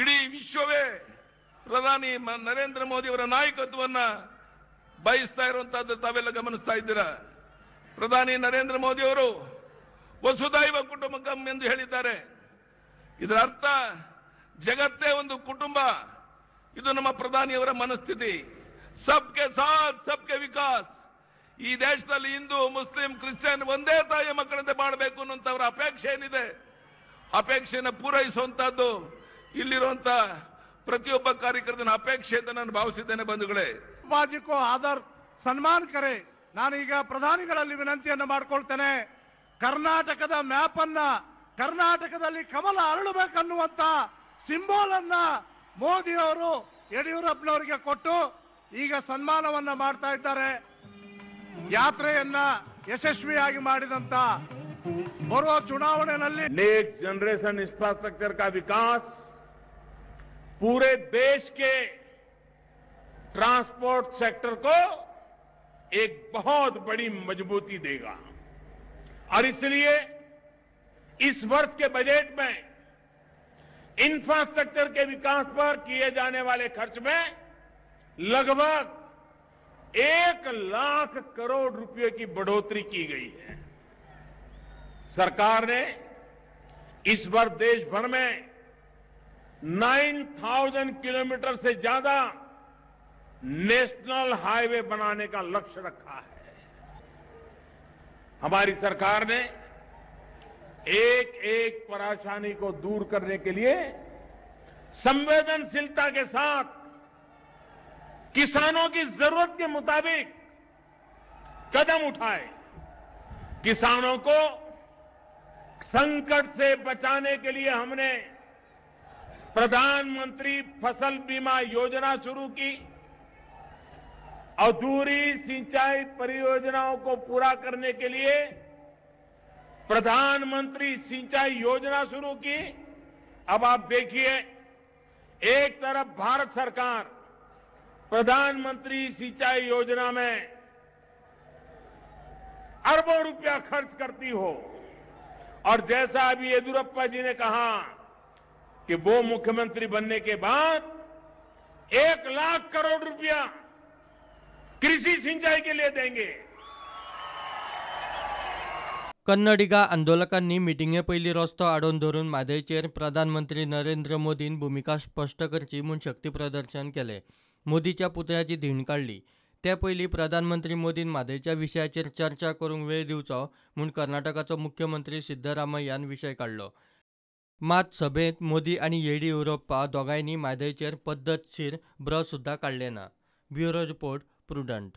ಇಡೀ ವಿಶ್ವವೇ ಪ್ರಧಾನಿ ನರೇಂದ್ರ ಮೋದಿ ಅವರ ನಾಯಕತ್ವವನ್ನ ಬಯಸ್ತಾ ಇರುವಂತಹದ್ದು ತಾವೆಲ್ಲ ಗಮನಿಸ್ತಾ ಇದ್ದೀರಾ. ಪ್ರಧಾನಿ ನರೇಂದ್ರ ಮೋದಿ ಅವರು ವಸುಧೈವ ಕುಟುಂಬಕಂ ಎಂದು ಹೇಳಿದ್ದಾರೆ. ಇದರ ಅರ್ಥ ಜಗತ್ತೇ ಒಂದು ಕುಟುಂಬ. ಇದು ನಮ್ಮ ಪ್ರಧಾನಿಯವರ ಮನಸ್ಥಿತಿ. ಸಬ್ಕೆ ಸಾಥ್ ಸಬ್ಕೆ ವಿಕಾಸ್. ಈ ದೇಶದಲ್ಲಿ ಹಿಂದೂ, ಮುಸ್ಲಿಂ, ಕ್ರಿಶ್ಚಿಯನ್ ಒಂದೇ ತಾಯಿಯ ಮಕ್ಕಳಂತೆ ಬಾಳಬೇಕು ಅನ್ನುವಂಥವರ ಅಪೇಕ್ಷೆ ಏನಿದೆ, ಅಪೇಕ್ಷೆಯನ್ನು ಪೂರೈಸುವಂತಹದ್ದು ಇಲ್ಲಿರುವಂತ ಪ್ರತಿಯೊಬ್ಬ ಕಾರ್ಯಕರ್ತನ ಅಪೇಕ್ಷೆ ಅಂತ ನಾನು ಭಾವಿಸಿದ್ದೇನೆ. ಬಂಧುಗಳೇ, ಬಾಜಿಕೋ ಆದರ್ ಸನ್ಮಾನ್ ಕರೆ. ನಾನೀಗ ಪ್ರಧಾನಿಗಳಲ್ಲಿ ವಿನಂತಿಯನ್ನು ಮಾಡಿಕೊಳ್ತೇನೆ, ಕರ್ನಾಟಕದ ಮ್ಯಾಪ್ ಅನ್ನ, ಕರ್ನಾಟಕದಲ್ಲಿ ಕಮಲ ಅರಳಬೇಕನ್ನುವಂತ ಸಿಂಬಲ್ ಅನ್ನ ಮೋದಿ ಅವರು ಯಡಿಯೂರಪ್ಪನವರಿಗೆ ಕೊಟ್ಟು ಈಗ ಸನ್ಮಾನವನ್ನ ಮಾಡ್ತಾ ಇದ್ದಾರೆ. ಯಾತ್ರೆಯನ್ನ ಯಶಸ್ವಿಯಾಗಿ ಮಾಡಿದಂತ ಬರುವ ಚುನಾವಣೆಯಲ್ಲಿ नेक्स्ट जनरेशन इंफ्रास्ट्रक्चर का विकास पूरे देश के ट्रांसपोर्ट सेक्टर को एक बहुत बड़ी मजबूती देगा और इसलिए इस वर्ष के बजट में इंफ्रास्ट्रक्चर के विकास पर किए जाने वाले खर्च में लगभग 1 लाख करोड़ रुपए की बढ़ोतरी की गई है। सरकार ने इस बार देश भर में 9,000 किलोमीटर से ज्यादा नेशनल हाईवे बनाने का लक्ष्य रखा है। हमारी सरकार ने एक एक परेशानी को दूर करने के लिए संवेदनशीलता के साथ किसानों की जरूरत के मुताबिक कदम उठाए। किसानों को संकट से बचाने के लिए हमने प्रधानमंत्री फसल बीमा योजना शुरू की। अधूरी सिंचाई परियोजनाओं को पूरा करने के लिए प्रधानमंत्री सिंचाई योजना शुरू की। अब आप देखिए, एक तरफ भारत सरकार प्रधानमंत्री सिंचाई योजना में अरबों रुपया खर्च करती हो और जैसा अभी येदियुरप्पा जी ने कहा कि वो मुख्यमंत्री बनने के बाद 1 लाख करोड़ रुपया कृषि सिंचाई के लिए देंगे। कन्नडिगा आंदोलकांनी मिटिंगे पयलीं रस्तो आडोवन धरून म्हादयचेर प्रधानमंत्री नरेंद्र मोदीन भुमिका स्पश्ट करची म्हूण शक्ती प्रदर्शन केलें. मोदीच्या पुतळ्याची धीण काडली. ते पयलीं प्रधानमंत्री मोदीन म्हादयच्या विशयाचेर चर्चा करूंक वेळ दिवचो म्हूण कर्नाटकाचो मुख्यमंत्री सिद्धरामय्यान विशय काडलो. मात सभेंत मोदी आनी येडियुरप्पा दोगांयनी म्हादयचेर पद्दतशीर ब्र सुद्दां काडलें ना. Bureau report, Prudent.